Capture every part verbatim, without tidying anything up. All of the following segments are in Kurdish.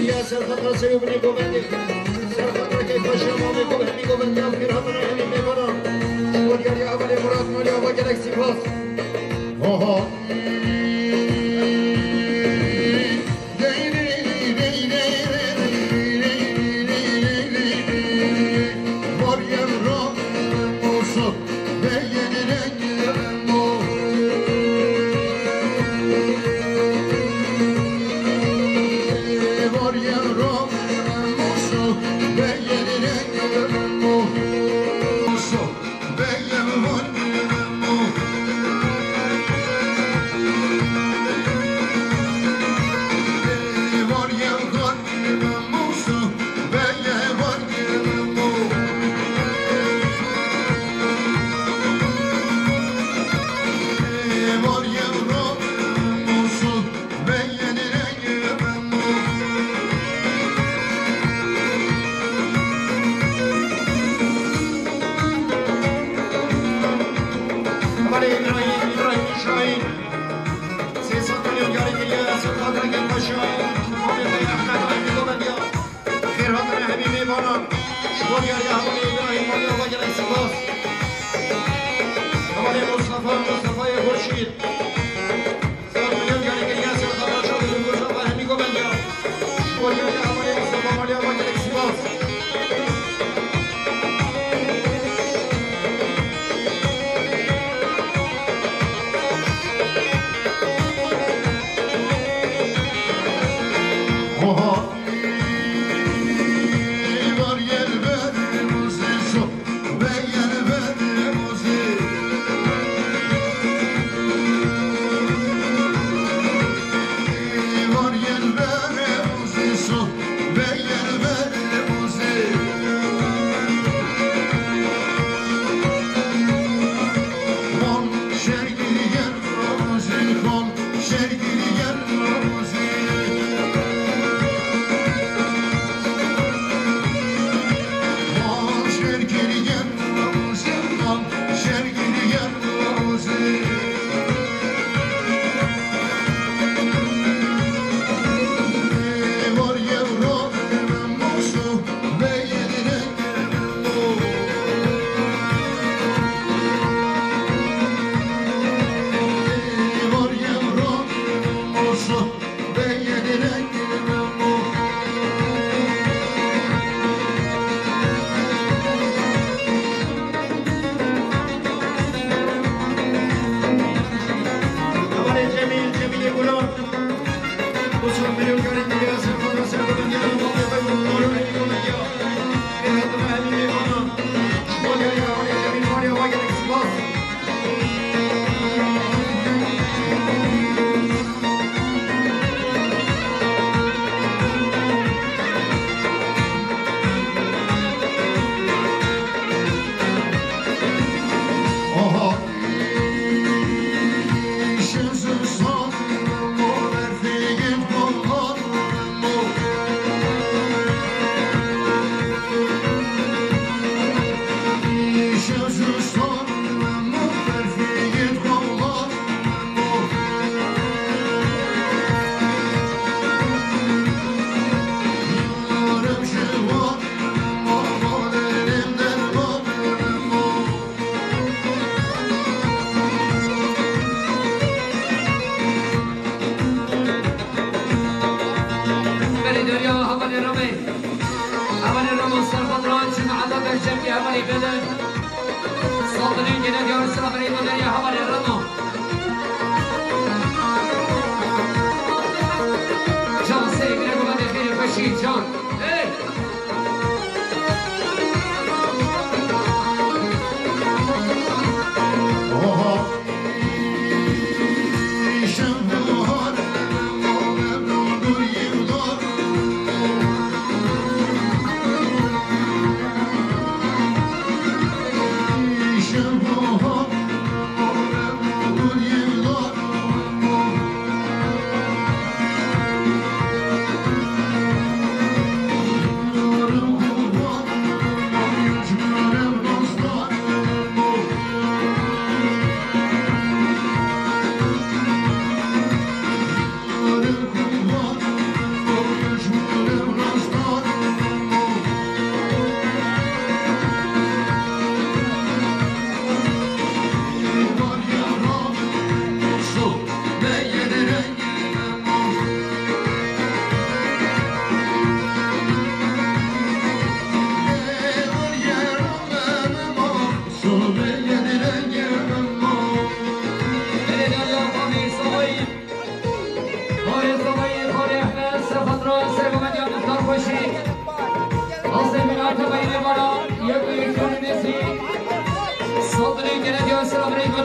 Ya ser xatra serê û binê govendê. Ser xatra Keypaşa mamê gov hemî govendê ev xêr hatina hemî mêvanan. Ji bo diyariya hevalê Murat Malî ava gelek spas. Oho. Hevalê Îbrahîm, Îbrahîm Şahîn. Sê sed milyon yarî kiriye, ser xatirê Keypaşa. Mamê Bey Ehmed Aydin Govendiya. Xêr hatine hemî mêvanan. Ji bo diyariya hevalê Îbrahîm Malî ava gelek spas. Hevalê Mustafa, Mustafayê Xurşîd. Sê sed milyon yarî kiriye, ser xatirê Şahîn Mustafa hemî Govendiya. Ji bo diyariya hevalê Mustafa Malî ava gelek spas. Hevalê Cemîl, Cemîlê Gulan. Berî deriya hevalê Ramê. Hevalê Ramo ser xwe diran çû mehela Bercemkê hevalê Bedel. Saldinên gene diyar sira berê me beriya hevalê Ramo. Can sê bine ku bende xêrê xweşî can. Hey!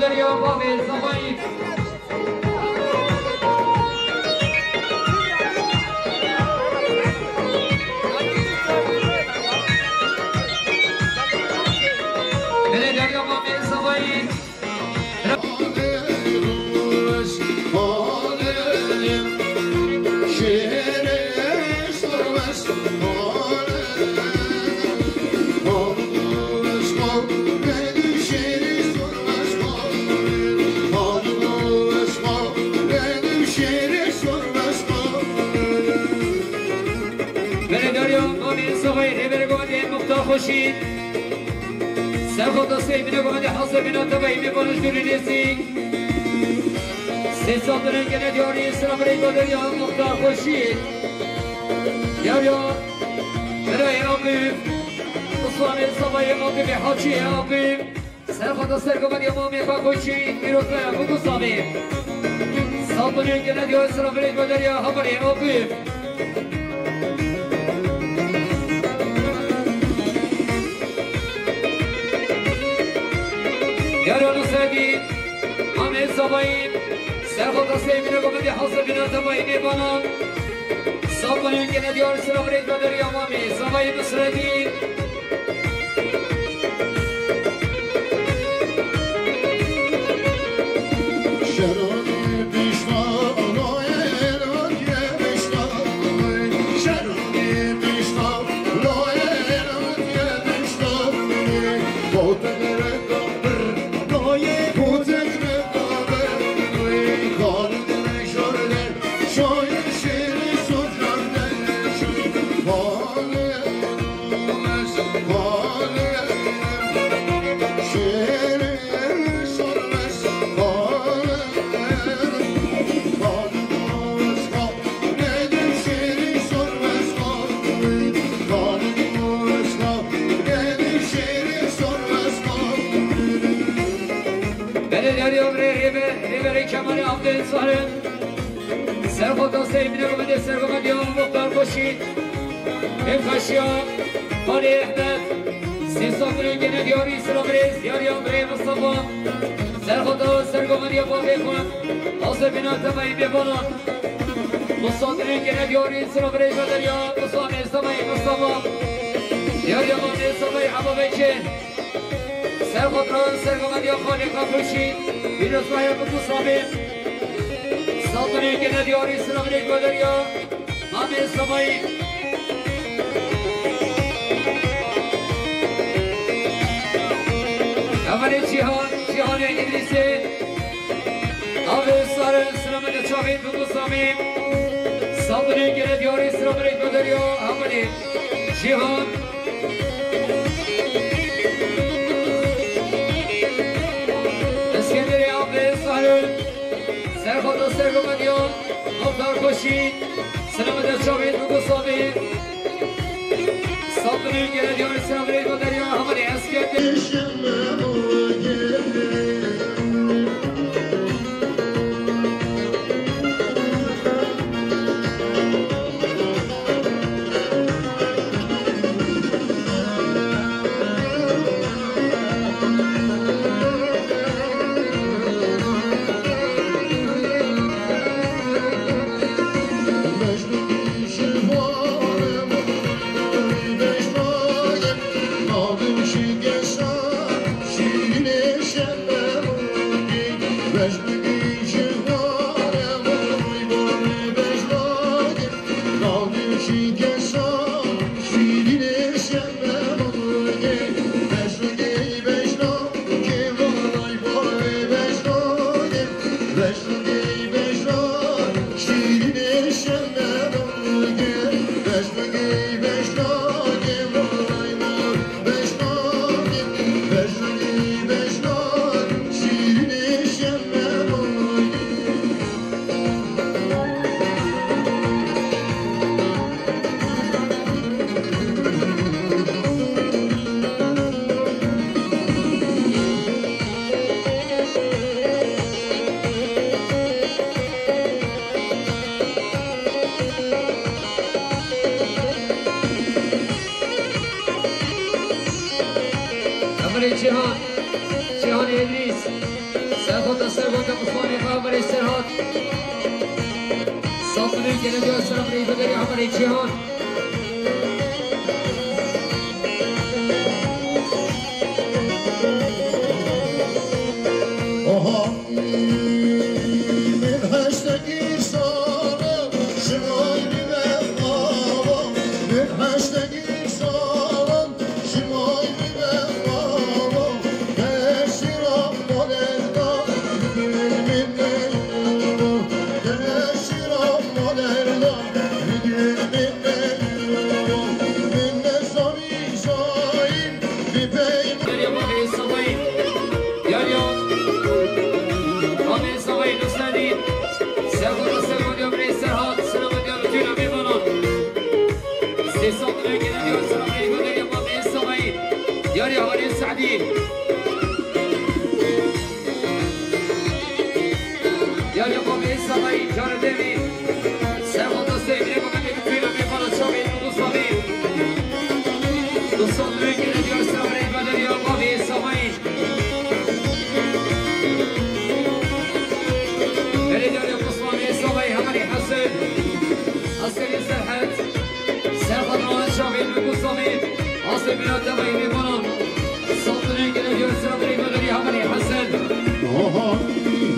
Derya Bavê Zavayî. Belê Derya Bavê Zavayî. Belê Derya Bavê Zavayî, rêberê Govendê Muxtar Xweşî. Serxota sey bine Govendê hazir bina tevayî bê barış dûrî lêzî. Sê sal dine gene diyarî sira birê Derya Muxtar Xweşî. Derya, birayê Aqîf. Uslanê Zavayê Aqîfê Haciyê Aqîf. Serxota ser Govendê Mamê Xweşî, pîroz be, Bûk û Savê. Sal dine gene diyarî sira birê Derya Havarê Aqîf. Yaro Nusretî, Amê Zavayî, Serxota Seymîne Govendê hazir bina tevayî mêvanan. Sal bûnê gene diyar sira birê Derya Mamê Zavayî Nusretî. Belê Derya Rê-, Rêve-, Rêverê Kemalê Abdê Sarı. Serxota Seymîne Govendê Sergovendê Muxtar Xweşî. Hevxweşiya Xalê Ehmed. Sê sal bûnê gene diyarî sira birêz, diyarî Andrê Mustafa. Serxota Sergovendiya Bavê Xwend. Hazir bina tevayî bê banan. Musa bûnê gene diyarî sira birêz Derya. Musa Mê Zavayî Mustafa. Diyarî Mamê Zavayî Eba Bekir. Serxota Sergovendiya Xalê Xweşî, pîrozbahiya Bûk û Savê. Sal bûnê gene diyarî sira birê Derya Mamê Zavayî. Hevalê Cîhan, Cîhanê Îdrîsê. Avê Sarı, sira me de çavê Bûk û Savê. Sal bûnê gene diyarî sira birê Derya Hevalê Cîhan. Eskenderê Abê Sarı, Serxota Sergovendiya Muxtar Xweşî, sira me de çavê Bûk û Savê. Sal bûnê gene diyarî sira birê Derya Hevalê Eskender. Hevalê Cîhan, Cîhanê Îdrîs. Diyar Selam Reybe derya Hamarê Cîhan. Oha. Min heştekî sala, şinay bîne baba. Min heştekî sala, şinay bîne baba. Teşira modelda, min, min, min, teşira modelda, min, min, min, min nezanî. Derya Bavê Sabayî. Derya. Bavê Sabayî Nusredî. Sergoda Sergoda Birê Serhat. Selamet ya bütün mêvanan. Sê sal döngene diyor selam aleyküm. Derya Bavê Sabayî. Derya Halil Sa'dî. Yarî Bavê Sabayî, carê devî. Serxota Seydê Mehemedê bi tûyla mêvana çavê Nûrû Sabî. Dostan, duyê gele diyar selamê Baderiya Bavê Sabayî. Erê diyarê Osmanê Sabayî, Hemarê Hesen. Askerê Serhet. Serxot Rawet Şavê Nûrû Sabî. Asê Mîra Tebayî mêvanan. Saltanê gele diyar selamê Baderiya Hemarê Hesen. Oha,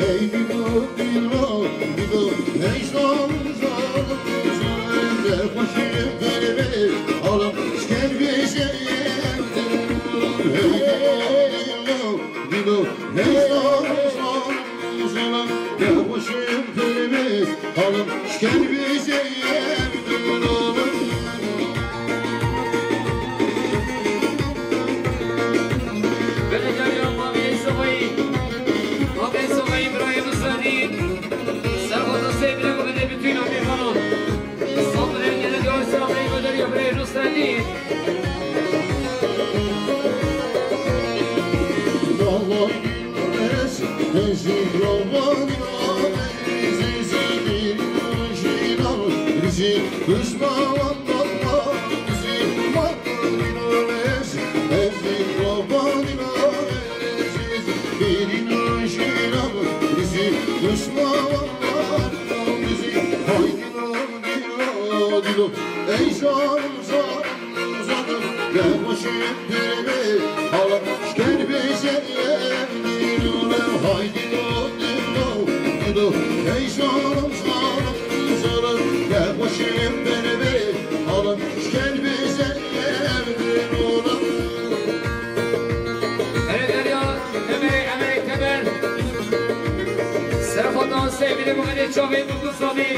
hey, dilo, dilo, dilo, hey, zalım, zalım, zalım, ne hoşum, beni, beni, alım, şker bir şey, hey, dilo, dilo, hey, zalım, zalım, zalım, ne hoşum, beni, beni, alım, şker bir şey, alım. Belediye Mavê Sovayî, Mavê Sovayî, Îbrahîm Nusretî, Serxota Seydê Mehemedê bi tûyla mêvanan. Sabirê gele diyar selamê Baderiya Birê Nusretî. Vallahi ez, ez, Ey canım, canım, canım, ne hoşum, beni, beni, alım, şker bir şey, haydi, haydi, haydi, haydi, ey canım, canım, canım, ne hoşum, beni, beni, alım, şker bir şey, Erê Derya, Emerê, Emerê Teber. Serxota Seydê Mehemedê çavê Nûrû Sabî.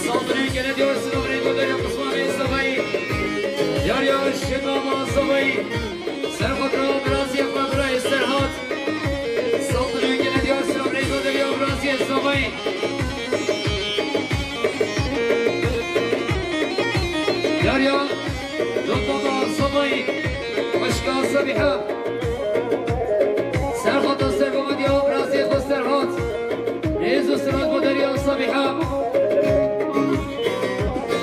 Sabirê gele diyar selamê Baderiya Osmanê Sabayî. Yar yar şinama Sabayî. Serxot Rawa Birazî Xwe Birayê Serhat. Sabirê gele diyar selamê Baderiya Birazî Sabayî. Yar yar. Dotoma Sabayî, xweşka Sabîha. Serxota Sergomediya Birazê xwe Serhat. Rêz û silat bo deriya Sabîha.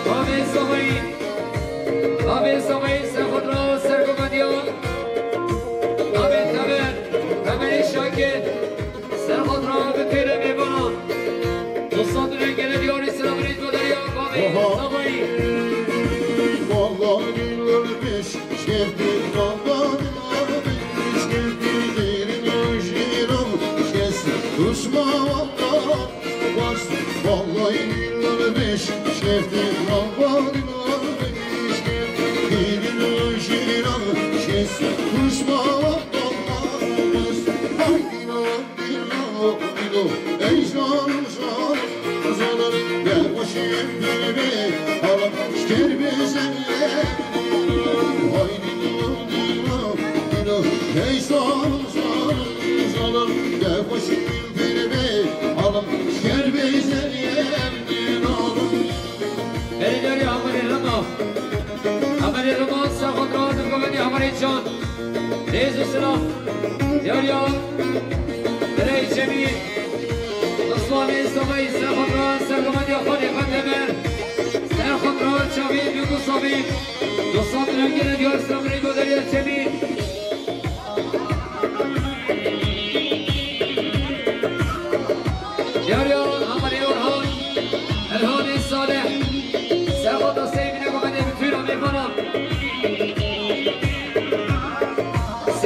Bavê Sabayî. Bavê Sabayî, Serxot Rawa Sergomediya. Bavê Teber, Teberê Şakir. Serxot Rawa bi têrê mêvanan. Dostan, dûrê gele diyarê selamê Baderiya Bavê Sabayî. Vallahi billahi beş, şefti vallahi billahi beş, şefti derin ojero, şefti usma vallahi bas. Vallahi billahi beş, şefti vallahi billahi beş, şefti derin ojero, şefti usma vallahi bas. Haydi. Dilo, dilo, ey canım, canım, canım, ne hoşum, beni, beni, alım, şker bir şey, haydi, dilo, dilo, dilo, ey canım, canım, canım, ne hoşum, beni, beni, alım, şker bir şey, alım. Beni, beni, alım, alım. Hemarê Roma, Serxot Rawa, Sergomenî Hemarê Can. Rêz û silam. Yar yar. Birayê Cemîl. Osmanê Sabayî, Serxot Rawa, Sergomenî Xwedê Xweteber. Serxot Rawa, çavê Nûrû Sabî. Dostan, dûrê gele diyar selamê Baderiya Cemîl. Yar yar, Hemarê Orhan. Elhan.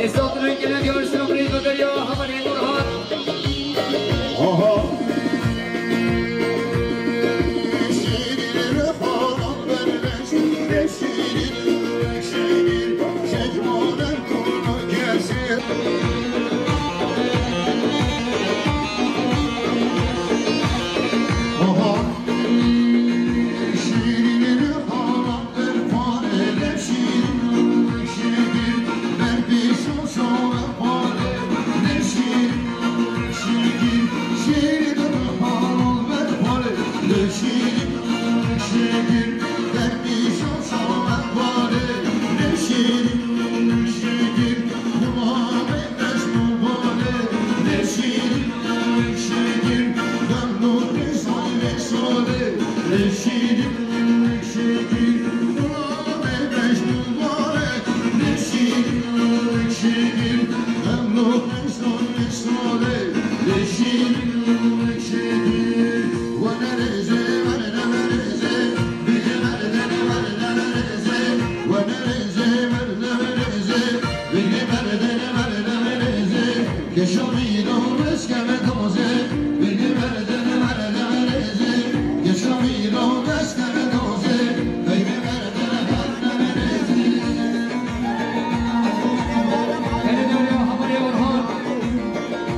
Sê sed rêkê ne diyar sira birêz Bederiya, hevalê Nurhan. Aha.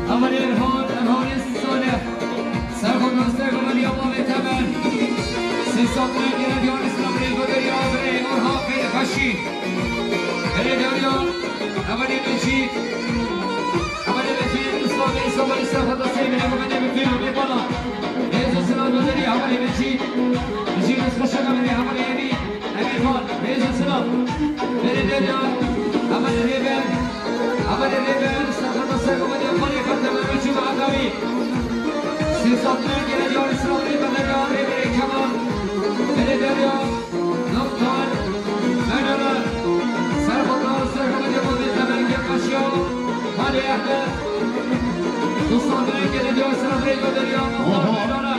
Hevalê Erhan, Erhanê Salih. Serxwe dostê ku min ya bavê te be. Sê sed rêkê ne diyar sira birêz Bederiya, birê Erhan Xeyrxweşî. Herê diyariya, hevalê Mecîd. Hevalê Mecîd, Mustafa Bey, Sabahî serxwe dostê bine ku min ê bitûn û bê bala. Hêz û silav Bederiya, hevalê Mecîd. Mecîd, ez xweşe ke min ê hevalê Emîn. Emîr Xan, hêz û silav. Berê derya, hevalê Rêber, hevalê Rêber, serxwe dostê ku min ê xalê xwe teber û çû me Akavî. Sê sed rêkê ne diyar sira birêz Bederiya, Rêberê Kemal. Berê derya, Noktan, Menara, serxwe dostê ku min ê xalê teber kê xweşiya, Halê Ehmed. Du sed rêkê ne diyar sira birêz Bederiya, Noktan, Menara.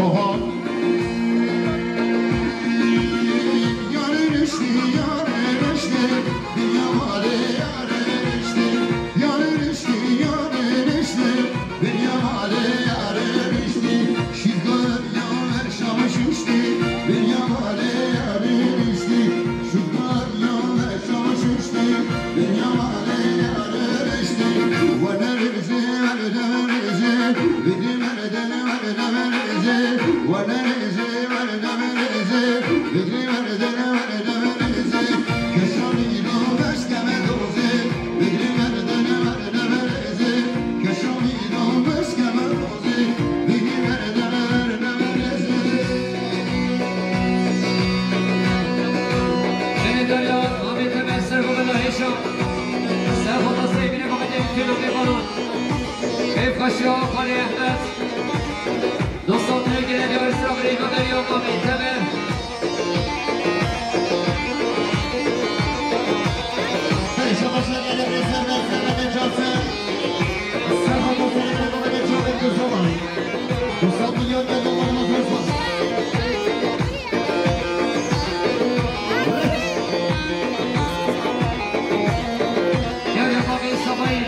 Oha. Yarın işte, yarın işte, dünya var, yarın işte, yarın işte, yarın işte, dünya var, yarın işte, şizgar ya, şamış işte, dünya var, yarın işte, şizgar ya, şamış işte, dünya var, yarın işte, ve nerede, nerede, nerede, Şehîdar ya, Ahmet Emel, serxwe bela hêşa. Serxwe dostê bine ku min ê bitûn û bê bala. Keyf xweşiya, Xalê Ehmed. Dostan, têgere diyar sira birêz Bederiya, Mehmet Teber. Serê şabaşa gelê rêzber, Mehmet Canser. Serxwe dostê bine ku min ê çavên ku zoman. Dostan, milyon geldi, bana nasıl olsun? Gel ya, bavê Sabahî.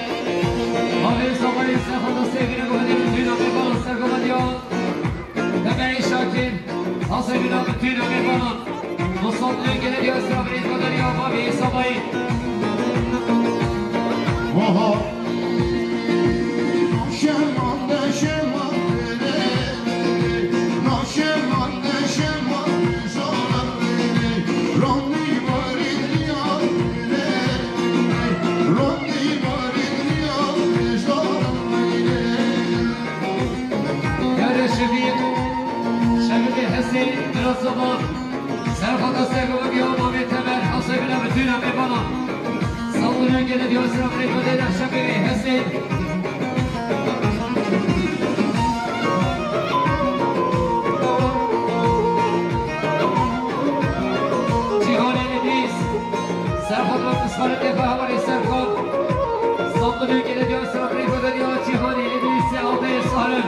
Bavê Sabahî, serxwe dostê bine ku min ê bitûn û bê bala, serxwe bela. Teberê Şakir, hazirîna bitûn û bê bala. Dostan, têgere diyar sira birêz Bederiya, bavê Sabahî. Oha. Yare şevî, şevî hesê, biraz zaman. Serxwe dostê ku min ya, Mehmet Teber, hazirîna bitûn û bê bala. Sağ olun, gene diyor sıra birêz Bederiya, şevî hesê. Gelediya Sabri Godeliya Cîhanî Îdrîsê Altayê Salim.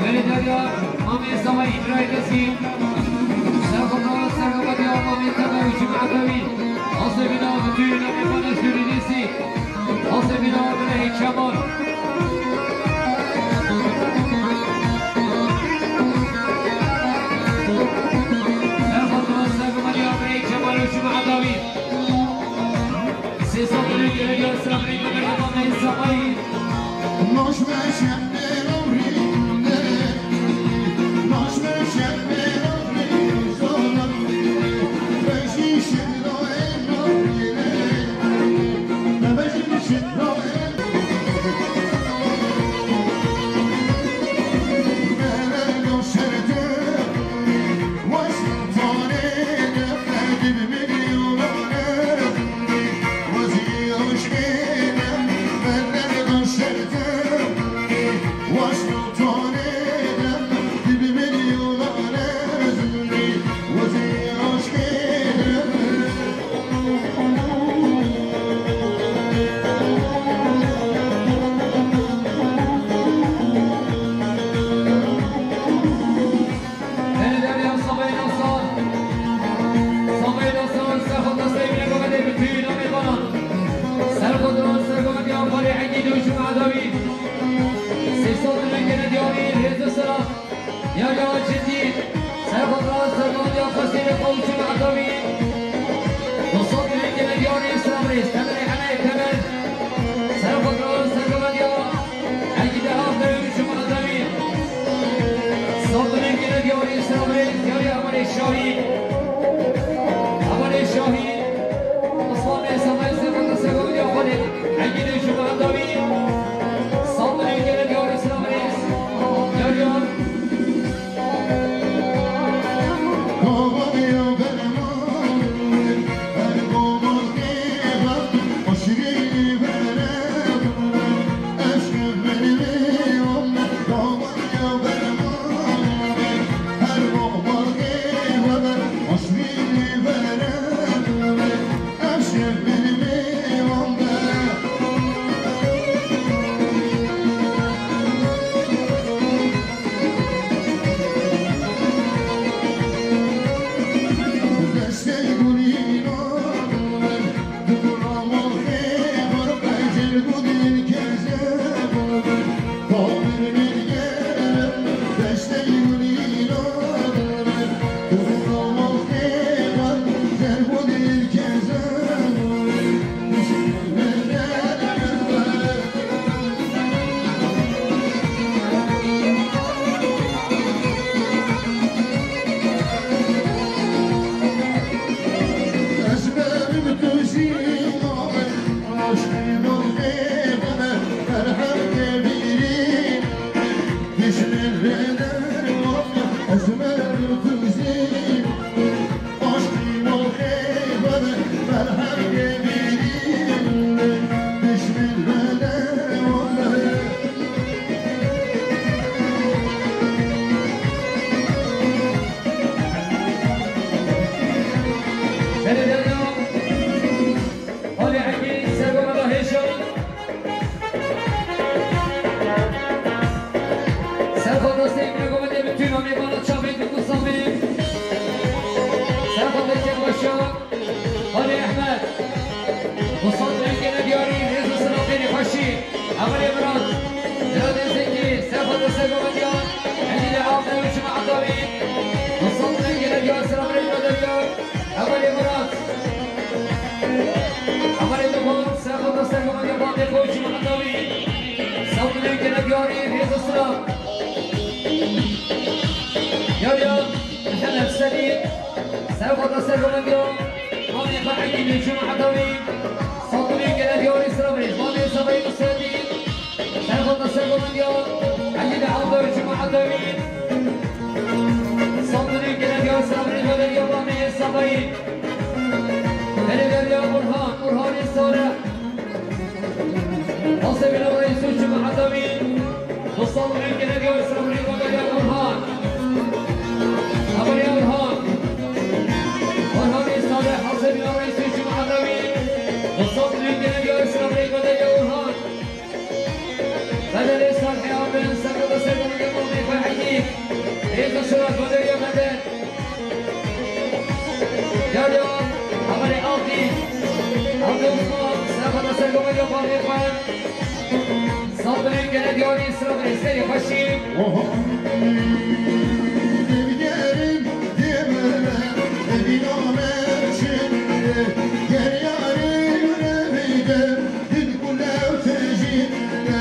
Belediya Mamê Sema Îbrahîm Lezgî, Serxwedana Sergovendiya Mamê Teber û Cuma Dawî, Asê Bîna Betûl Namê Paneşgirî Lîsî, Asê Bîna Birehî Kemal. Serxwedana Sergovendiya Birehî Kemal û Cuma Dawî. Sê sed û newid gelediya Serxwedana Mamê Semayî. Belediya Sabayê Nasar, Sabayê Nasar, Serxwedana Seyîd Mehmedê Betûl Namê Banan. Serxwedana Sergovendiya Xalê Egîd û Cuma Dawî. Sê sed û newid gelediya Rêz û Sera. Yariya cidî. Serxwedana Sergovendiya Xasîrê Xal û Cuma Dawî. Du sed û newid gelediya Rêz Sera Rêz. Teberê Hemeyê Teber. Serxwedana Sergovendiya Egîdê Avdewî Cuma Dawî. Sordinên gelê diyarî Îslamê, diyarî Emanê Şahî. Emanê Şahî. Osmanê Semayê Sefeta Segoviya Xwedê. Egîdê Cuma Dawî. Sordinên gelê diyarî Îslamê, diyarî Belediya Xalê Egîd Sergovendiya Hêşan. Serxwedana Seyîd Mehmedê Betûl Namê Banan, Çavên Dil û Samê. Yarî rêz û silav. Yar ya Mihemed Sedîq, serxweta sergomendiya mamê xwe Egîd û Cuma Edawî, Sandinî gele diyarî silav rêz, mamê Zevayî Nusretî, serxweta sergomendiya Egîd Evda û Cuma Edawî, Sandinî gele diyarî silav rêz, gele diyarî mamê Zevayî. Gele diyarî Orhan, Orhanê Sare. Hasê bîna reîsê Cuma Edawî. Dostan, bugün gene diyor, Sabri Bagaya Orhan. Abone Orhan. Orhan Salih, hasê bîna reîsê Cuma Edawî. Dostan, bugün gene diyor, Sabri Bagaya Orhan. Bedelê Salihê Abin, serkada serkada yapalım, Ekber Hekî. Rêz û silav, Bagaya Bedel. Yar ya, Hevalê Aqî, Aqî Osman, serxweta sergomendiya bavê xwe. Sandinê gele diyarî silav rêz, serê xweşî. Oho. Devgerim devre, evîna me çinre, ger yarê yüreği de. Dil kule û tejî de,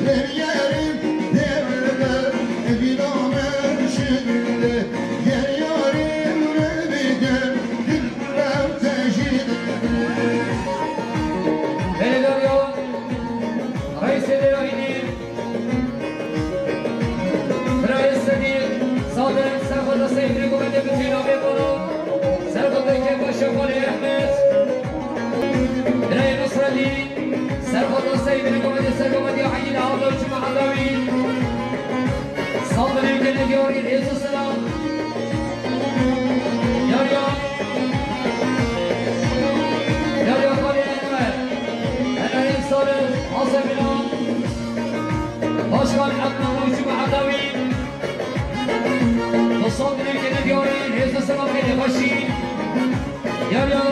levyerim devre, evîna me şinde, ger yarê û revî de, dil kule û tejî de. Belê dariya, reîsê Dêrayînê, Birayê Sedîq, Sadir, serxweta Seyfî Gomendê, bütün navê bana, serxweta Kêfa Şefalê Ehmed, Birayê Nusretî, serxweta Seyfî Gomendê, sergomendiya Egîd Evda û Cuma Edawî, Sandinê gele diyarî rêz û silav. Yar ya, yar ya Xalê Enwer, Enwerê Sadir, hasê bîna. Başkan Ednan û Cuma Edawî. Dostan, dilê gele diyarî, rêz û silav, gelê xweşî. Yar ya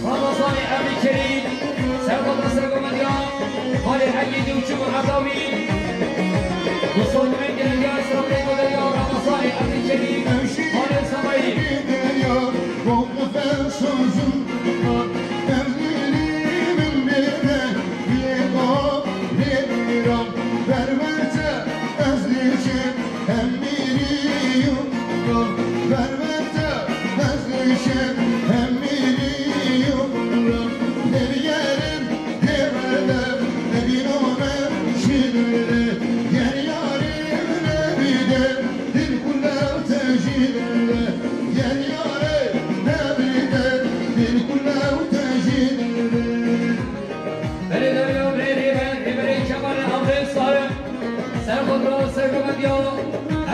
Ramazanê Ebdîkerîm, serxweta sergomendiya Xalê Egîd û Cuma Edawî. Dostan, dilê gele diyarî, silav, gelê xweşî ya Ramazanê Ebdîkerîm, Xalê Semayî. Mewqifê sazim, em dilî min bêde, yê xalê Îran, berber te ez diçim, hem mîrî û ran, berber te ez diçim, hem mîrî û ran. Devgerim devre, evîna me şinde, ger yarê û revî de, dil kule û tejî de. Ger yarê revî de, dil kule û tejî de. Belê dariya, belê rêber, rêberê Kemalê Avdê Sare, serxweta sergomendiya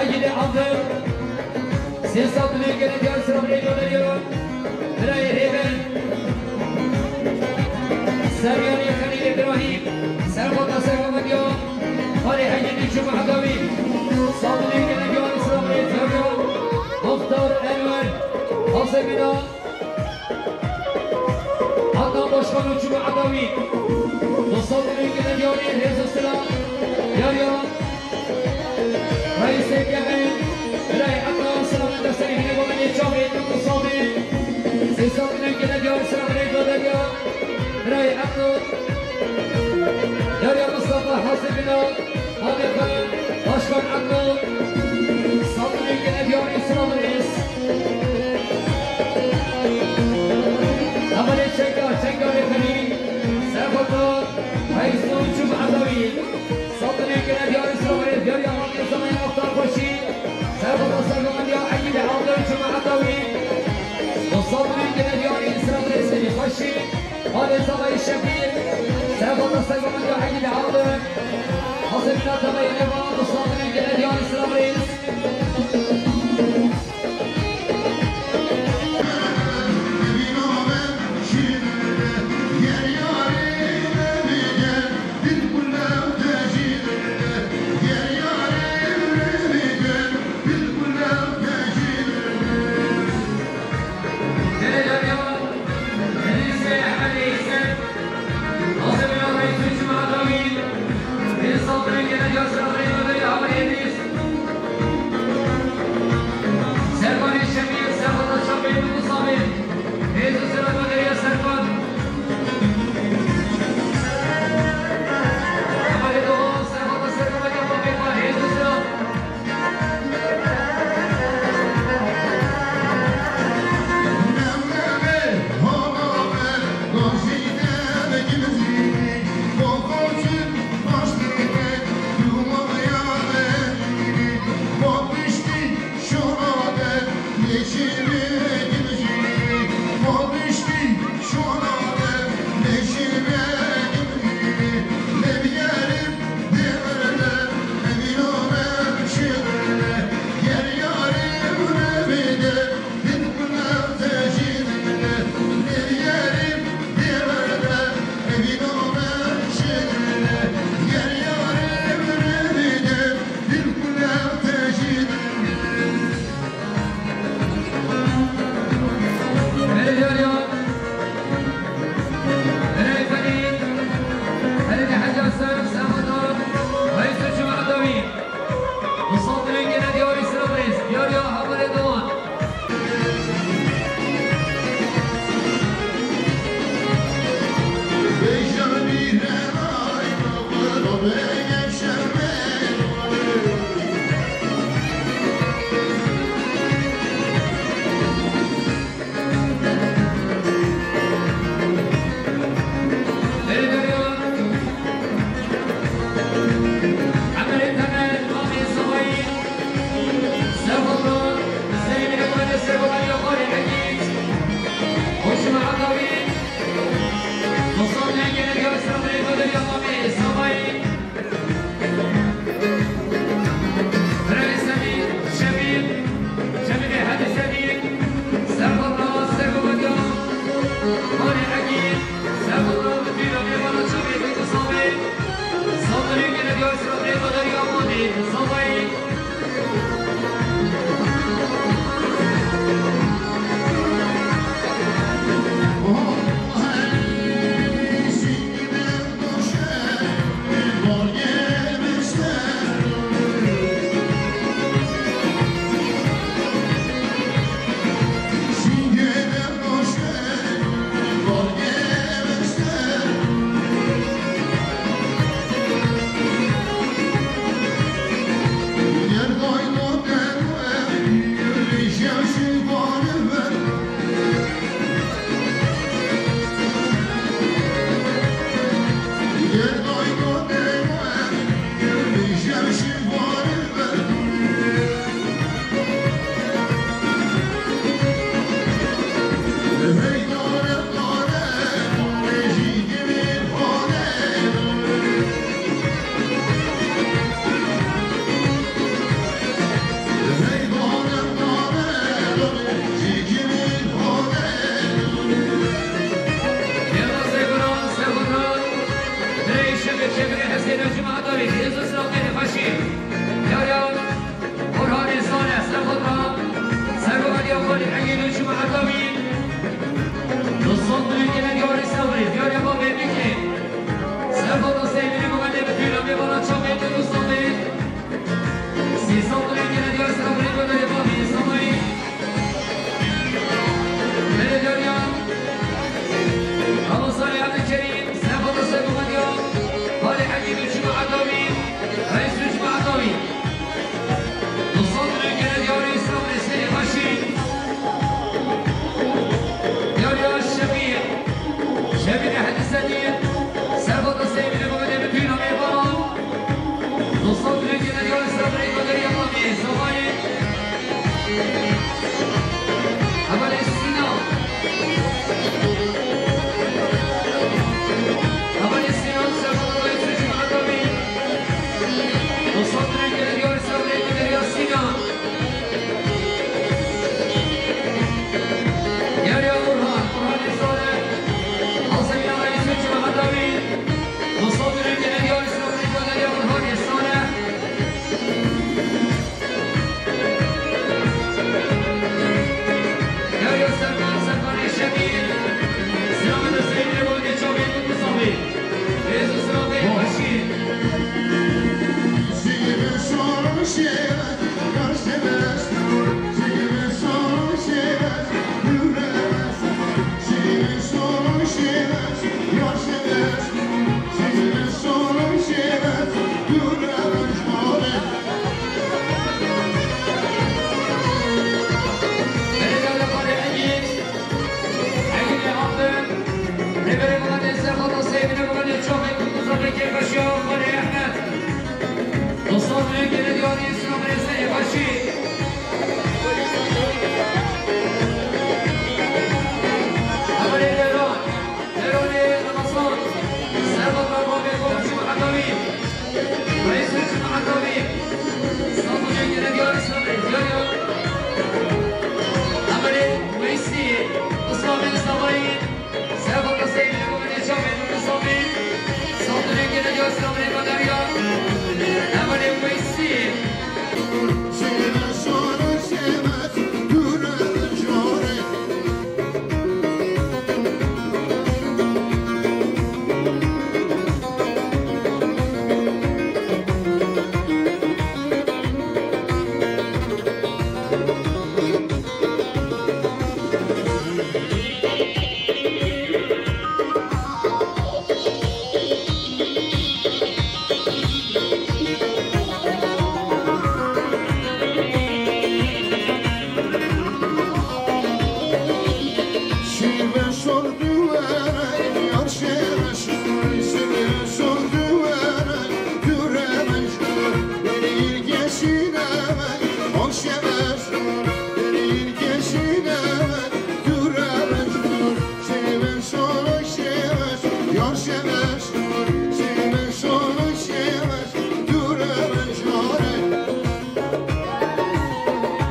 Egîdê Avdê. Sê sed milyon gele diyar, silav rêz, gelê diyar. Birayê rêber. Seryanî Xelîl Îbrahîm, serxweta sergomendiya Xalê Egîd û Cuma Edawî. Sandinê gele diyarî silav rêz, gelê diyar. Muxtar Enwer, hasê bîna. Adnan Başkan û Cuma Edawî. Dostan, dilê gele diyarî, rêz û silav. Yar ya. Reîsê Kevin, Birayê Ednan, silav rêz, serê hînê, Gomendê Çavê, Nûr Musavi. Sê sed milyon gele diyarî, silav rêz, gelê diyar. Birayê Ednan. Yar ya Mustafa, hasê bîna. Xalê xwe, Başkan Ednan. Sandinê gele diyarî, silav rêz. Hevalê Çeka, Çeka Rêberî, serxweta reîs û Cuma Edawî. Sandinê gele diyarî, silav rêz, diyarî Amalî Zemayî Muxtar Xweşî, serxweta sergomendiya Egîdê Avdê û Cuma Edawî. Sandinê gele diyarî, silav rêz, serê xweşî. Xalê Zemayî Şefî, serxweta sergomendiya Egîdê Avdê. Hasê bîna Zemayî Nêvan, Sandinê gele diyarî, silav rêz.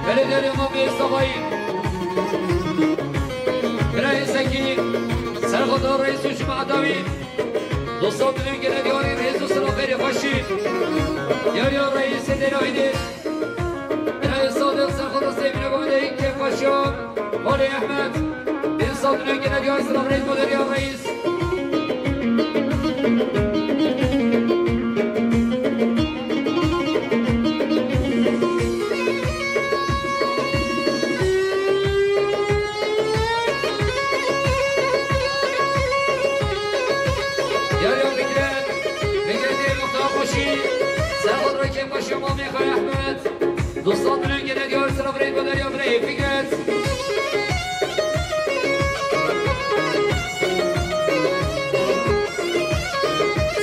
Belediye Mafya Savayı. Birayê Zekî, serxwedar reîs û cemaeta wî, dostan dilên gele diyarî rêz û silav xêrê xweşî. Yar yar reîsê dêra hîdê. Birayê Sadiq, serxwedar Seyfîne Gomedeyî, kêfxweşiya Xalê Ehmed. Dostan dilên gele diyarî silav rêz bo derya reîs. Yar yar bigire, bigire dê muxtar xweşî, serxwedar kêfxweşiya mamê Xalê Ehmed. Dostan dilên gele diyar silav rêz bo derya birayê Fikret.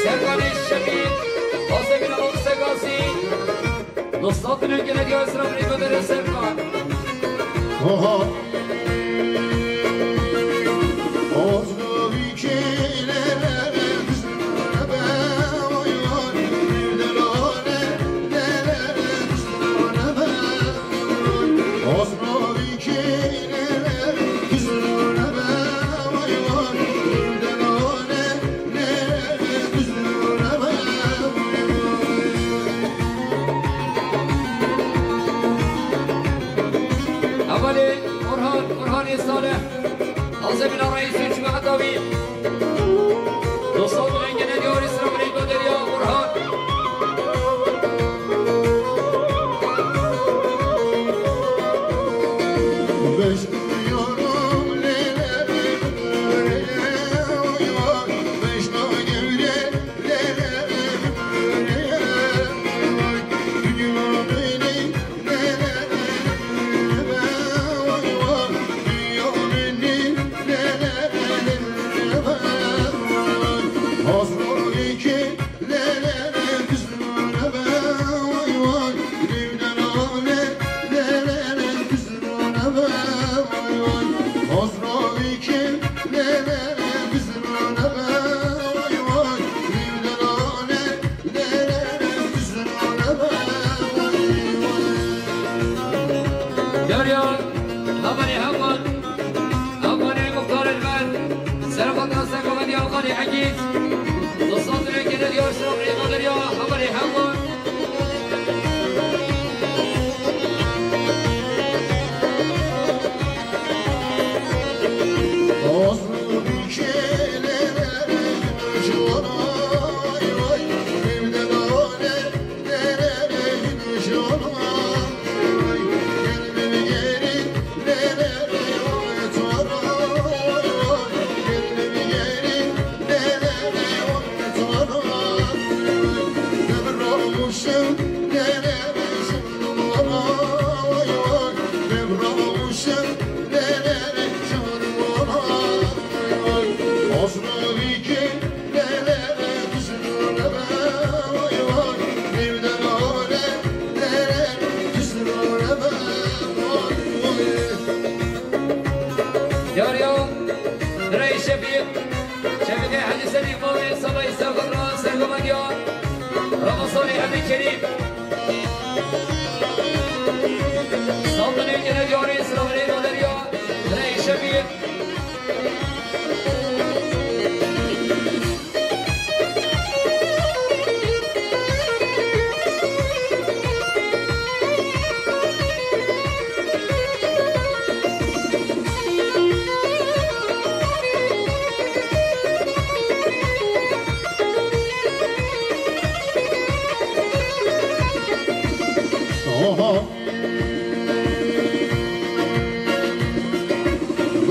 Serkanê Şefî, Azemîn Aqsegazî. Dostan dilên gele diyar silav rêz bo derya Serkan. Oha. Hevalê Orhan, Orhanê Salih, Azemîna reîs û cemaeta wî. Dostan dilên gele diyarî silav rêz bo derya Orhan. Yar yar, hevalê heval, hevalê muxtarê me, serxwedar Serkan ya Xalê Egîd, dostan dilên gele diyar silav rêz bo derya hevalê heval. Yar ya, birayê Şefîq, Şefîqê Hecî Sedîq, bavê Sabayî, serxwedar Serkan ya, Ramazanê Ebdî Kerîm. Dostan dilên gele diyarî silav rêz bo derya birayê Şefîq. Oho.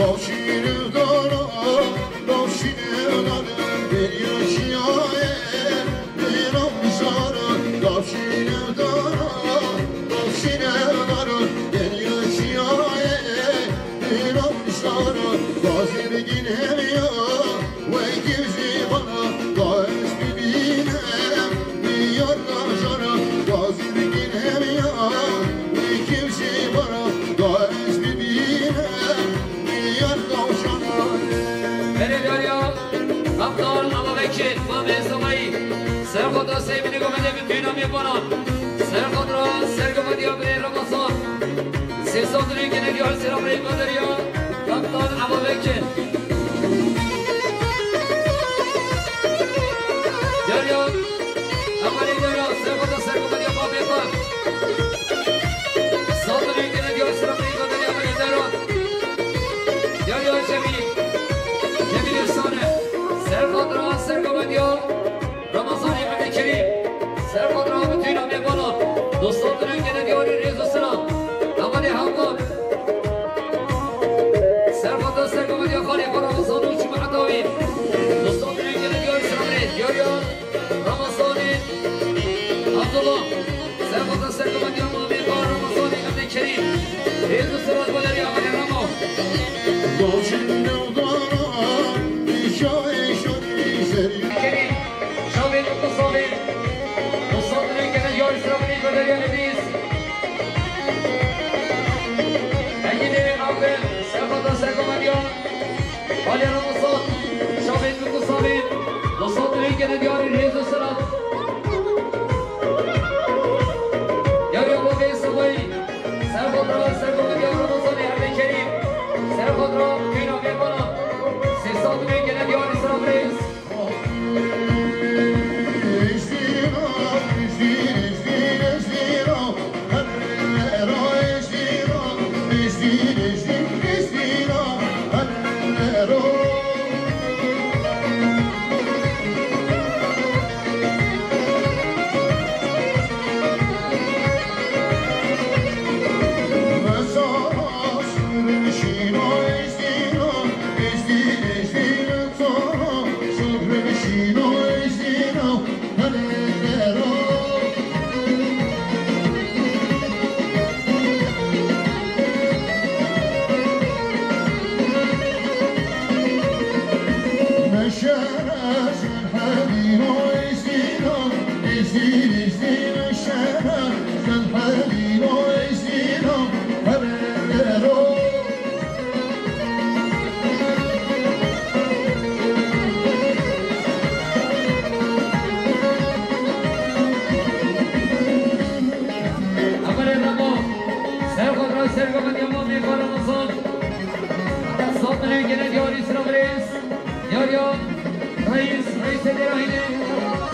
Bavşînê dara, bavşînê dara, derya şiyayê, bêram zara, bavşînê dara, bavşînê dara, derya şiyayê, bêram zara, bazirgin hemiya, wekî zî bana, da ez bibînim, diyar da jana, bazirgin hemiya, wekî zî bana, da ez bibînim. Berê dariya, Kaptan Ava Bekir, Mamê Zemayî, Serxotra Seymînê Gomedê, bütün amê bana, Serxotra Sergomediya Birê Ramazan, sê sed û nî gene diyar sera birê Baderiya, Kaptan Ava Bekir. Dariya, Amanê dara, Serxotra Sergomediya Babê Xan. Saldırı gene diyor sıra Beyza dara, amanê dara. Dariya Cemil. Cemil Efsane. Serxotra Sergomediya Ramazanê Ebdî Kerîm. Serxotra bütün amê bana. Dostlar gene diyor rêz û selam. Amanê Hakan. Serxotra Sergomediya Xalê Xora Ramazan û Cuma Dawî. Dostlar gene diyor selam rêz. Diyor ya. Ramazanê Abdullah, Serxotra Sergomediya Mamê Xwa Ramazanê Ebdî Kerîm, rêz û selam bo derya Amanê Ramo. Bavşînê dara, şiyayê, şiyayê, serî. Kerîm, şavê Mutlu Sabê, Mutlu Sabê gene diyar sera birê bo derya Edîz. Egînê Abdel, Serxotra Sergomediya. Alê Ramazan, şavên min ku savên, dostat rêkene diyarî rêz û silat. Yariya bo vê Sebayî, Serxotra Sergomediya Ramazanê Ebdî Kerîm, Serxotra kêna mêvana, sê sed rêkene diyarî silat rêz. Amanê Ramo, Serxotra Sergomediya Mamê Xwa Ramazan, Sandinê gene diyarî sira birêz, diyariya reîs, reîsê dêrahînê,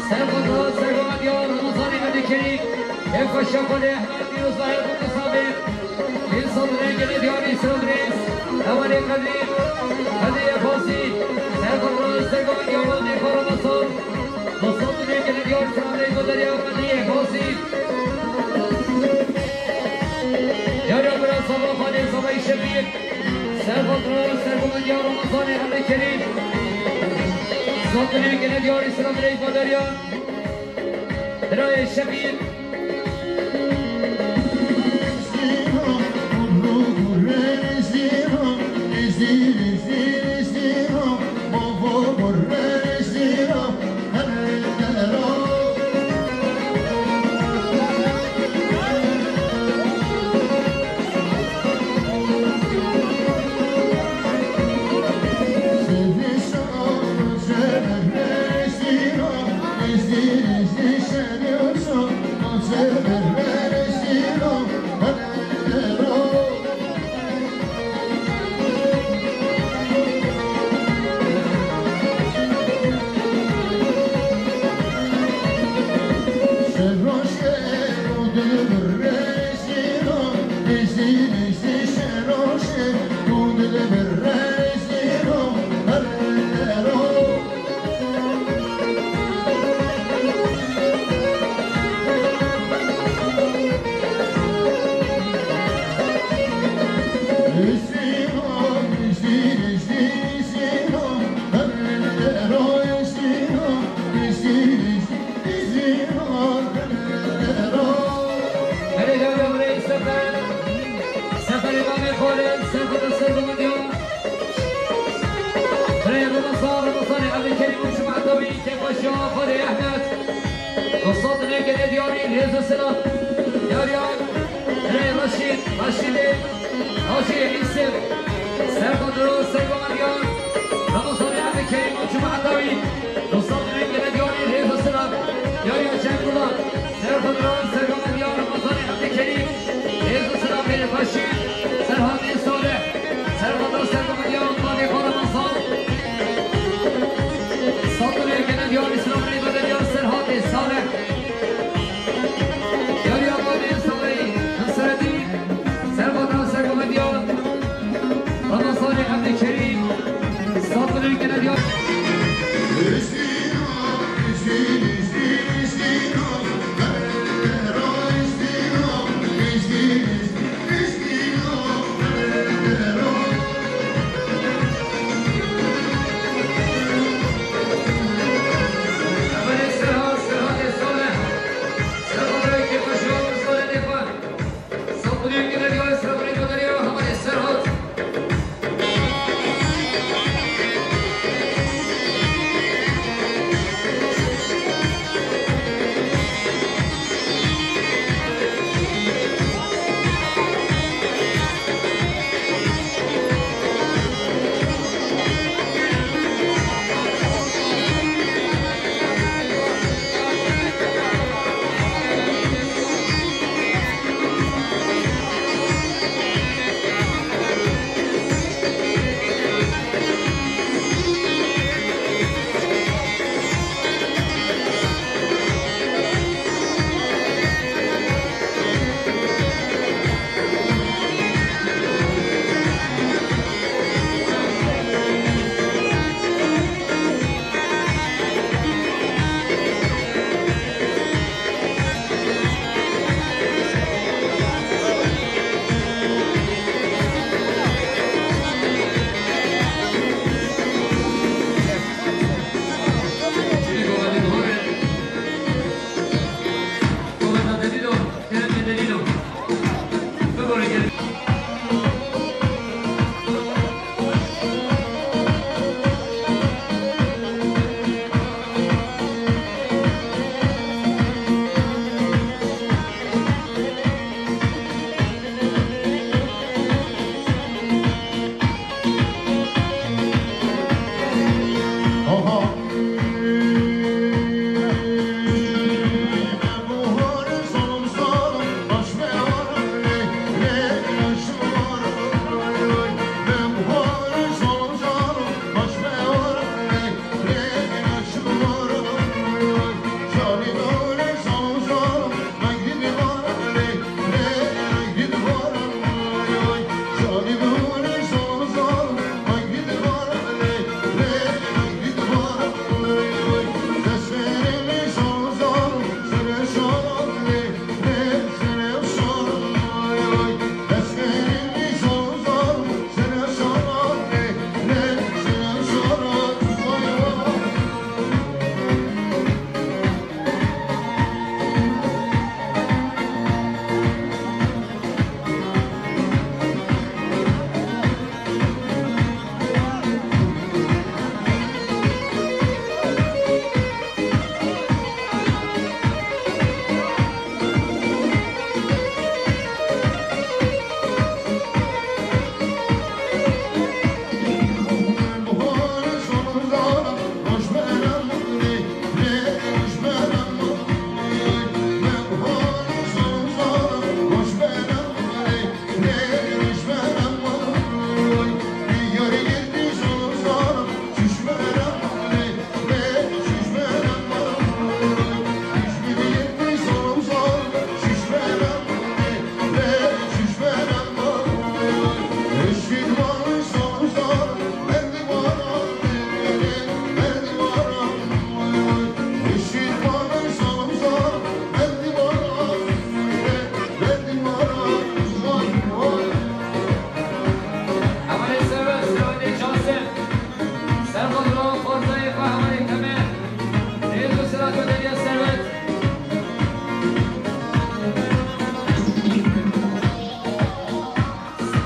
Serxotra Sergomediya Ramazanê Ebdî Kerîm, ê xweşa xwe lê Ehmed Pîrozayê xwe kisabê, Însanlarê gele diyarî sira birêz, Ewanê Qedrî, Qedrî Efasî, Serxotra Sergomediya Mamê Xwa Ramazan, Dostatê gele diyarî sira birêz, Baderiya Qedrî Efasî. Yariya bira Saba Xanê Sabayî Şefî, Serxotra Sergomediya Ramazanê Ebdî Kerîm. Dostatê gele diyarî sira birêz, Baderiya. Birayê Şefî. Îmamê Xalid, serxweda sergomendiya. Birê Remezan, Remezanê Evî Kerîm û Cuma Tawî, Kêfbaşiya Xalê Ehmed. Dostat, ne gelê diyarî, rêz û silav. Diyariya, birê Reşîd, Reşîdê, Hacî Îsif. Serxweda sergomendiya. Remezanê Evî Kerîm û Cuma Tawî. Dostat, ne gelê diyarî, rêz û silav. Diyariya Cem Gulan. Serxweda sergomendiya Remezanê Evî Kerîm. Rêz û silav Xêrê Xweşî, Serhatê Salih, serxweda sergomendiya Qadê Xwe Remezan, Saturê gene diyarî silav rê dode diyar Serhatê Salih. Diyariya Qadê Salih, Nasreddîn, serxweda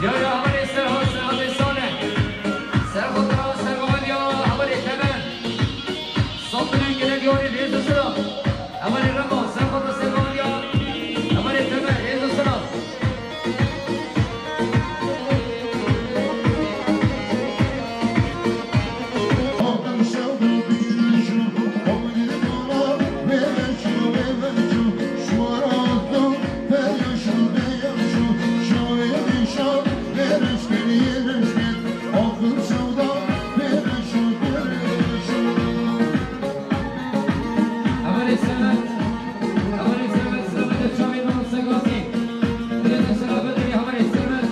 Ya, ya, hevalê Serhat, Serhatê Salih. Serhat ra, Serhat ya, hevalê Temel. Sat bin gele diyarê rêz û silav. Hevalê Remo, Serhat ra, Serhat ya. Hevalê Temel, rêz û silav. Hevalê Semed, hevalê Semed, Semed de çavê Mehmet Segazî. Rêz û silav bidin hevalê Semed.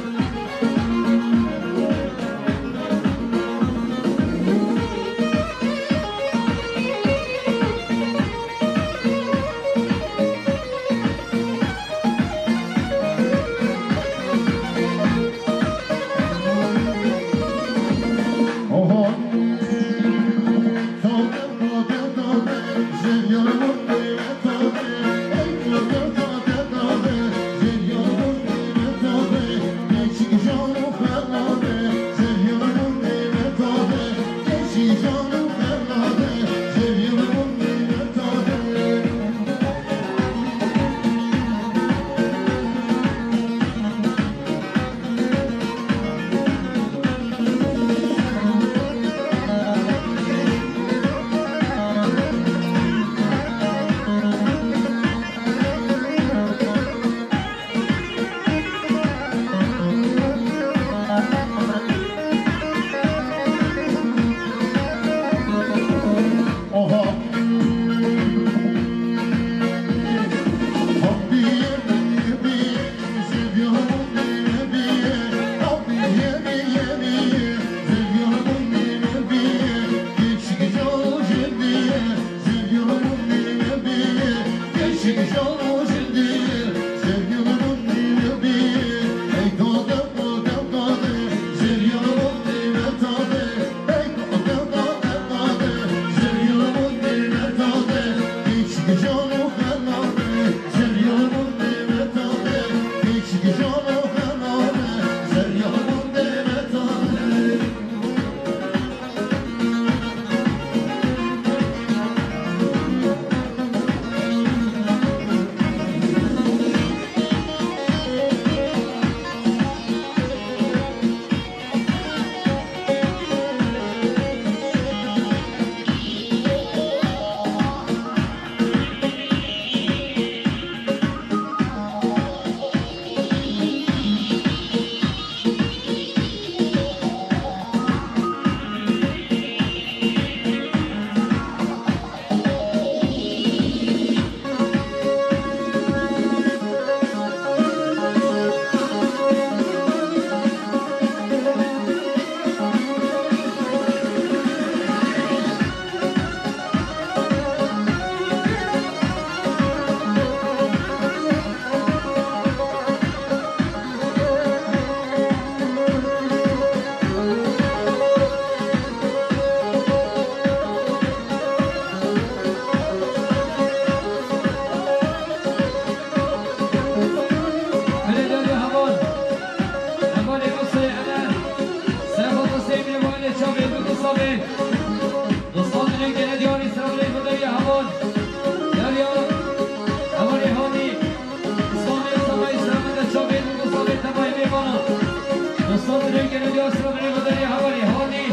Belê belê heval. Hevalê Musê Ener. Serhat Huseyinê, hevalê çavê Dû Dû Sabê. Dostan dilê gele diyarî selamê xwe derya heval. Derya. Hevalê Hanî. Îslamê Semayî selamê de çavê Dû Dû Sabê temayê mêvana. Dostan dilê gele diyarî selamê xwe derya hevalê Hanî.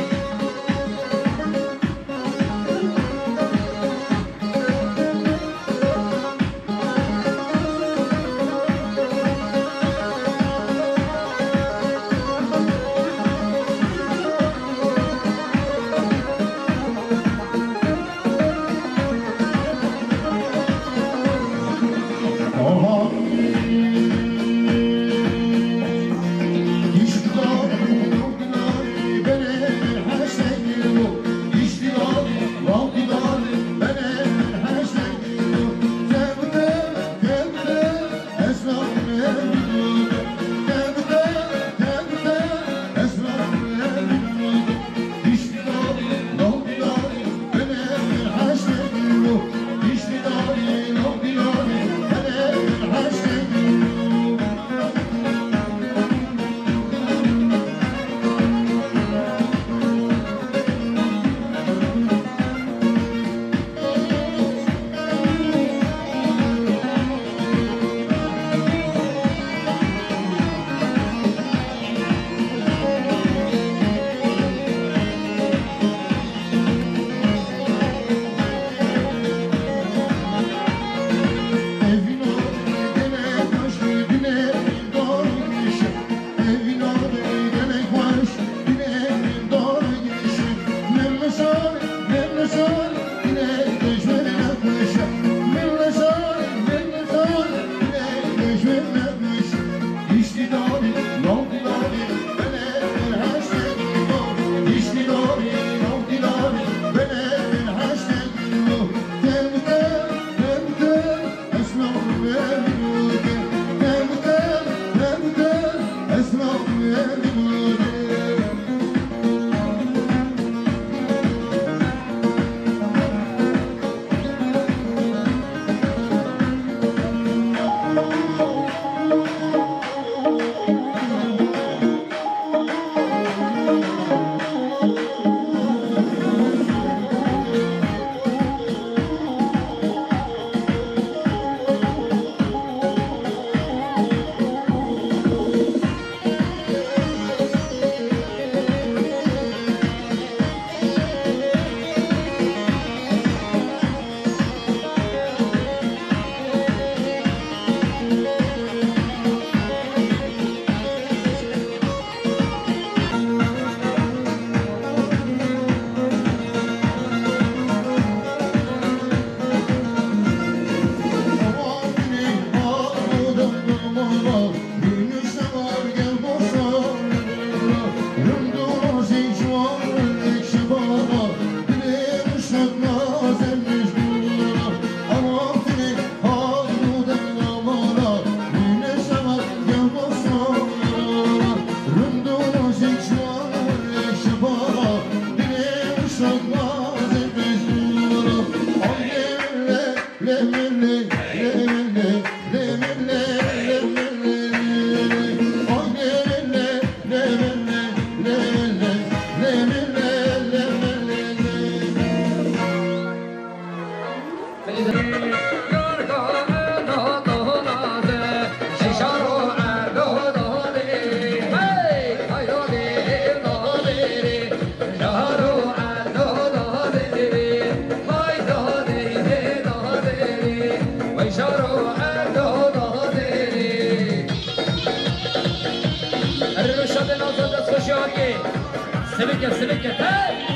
Silike, silike, hey!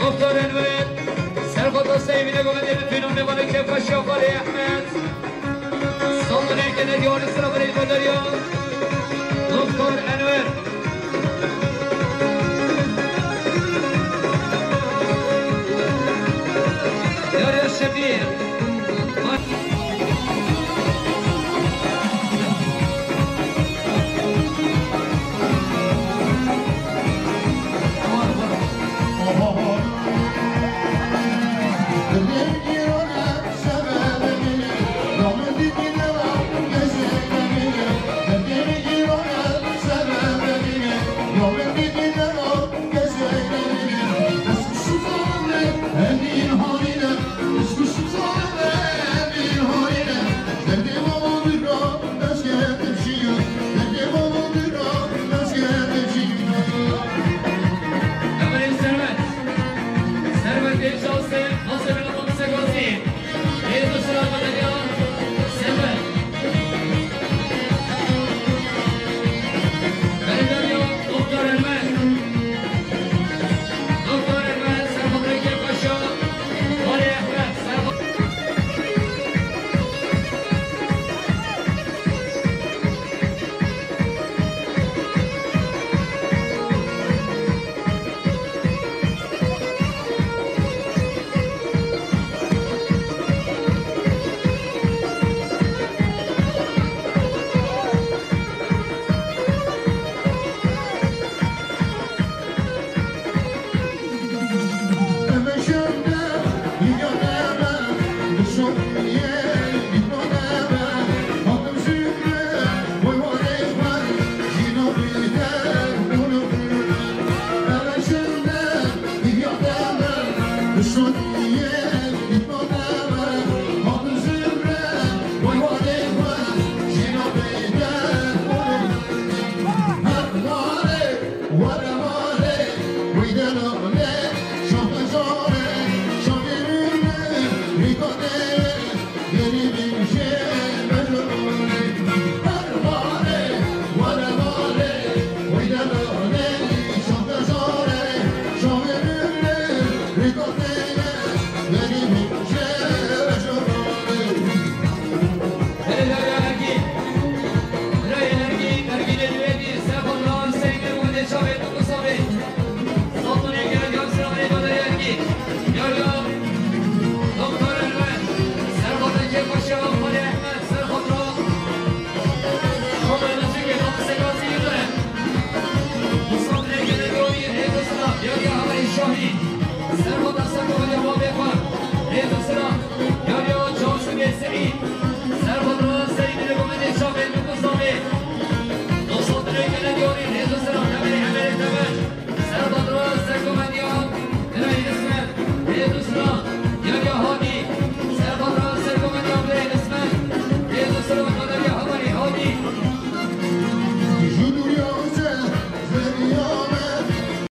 Muxtar Enwer, Serxota Seyvîne govendê bi pînû nêvanê kêfxweş ya Xalê Ehmed. Salonê Kennedy Artist Rabarê Xwedariya Doktor Enwer. Yariya Şebîr. Emirê Servet. Servet Bey Şahsê, Nasir Bin Abdülse Gazî. Ê duşra belediya Servet. Belediya Doktor Enver. Doktor Enver, Servet Rekke Paşa. Vali Ehmed, Servet.